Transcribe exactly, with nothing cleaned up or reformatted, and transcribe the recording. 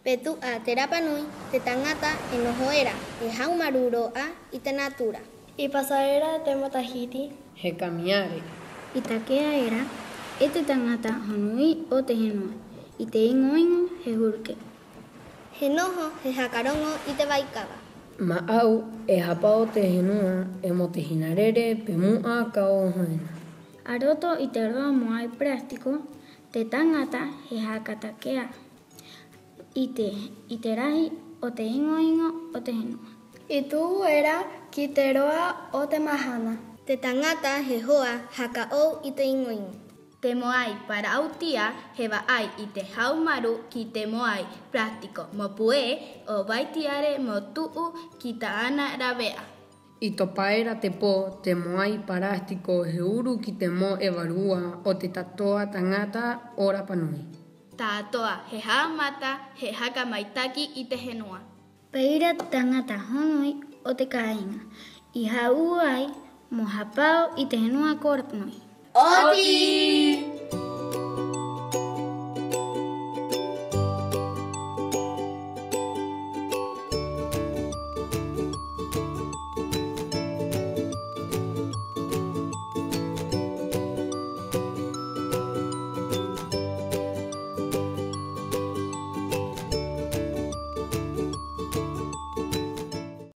Pē tu'a te Rapa Nui te taŋata e noho era, e haumārū rō 'ā i te natura. I pasa era te matahiti. He kamiare. I take'a era e te taŋata hōnui o te henua, i te iŋo-iŋo he huru kē. He noho, he haka roŋo i te vaikava. Ma'au e hāpa'o te henua 'e mo te hinarere pē mu'a ka oho ena. A roto i te roa mōai plástico, te taŋata he haka take'a 'i te, 'i te rahi o te iŋo-iŋo o te henua. I tu'u era ki te roa o te mahana. Te taŋata he hoa haka 'ou i te iŋo-iŋo. Te mōai parauti'a he va'ai i te haumārū ki te mōai plástico mo puē o vaitiare mo tu'u ki tā'ana rāve'a. I topa era te pō, te mōai plástico he uru ki te moe vārua o te ta'ato'a taŋata o Rapa Nui. Ta'ato'a he ha'amata, he haka ma'itaki i te henua. Pē ira te taŋata hōnui o te kāiŋa i hā'ū'ū ai mo hāpa'o i te henua ko Rapa Nui. ¡'Oti!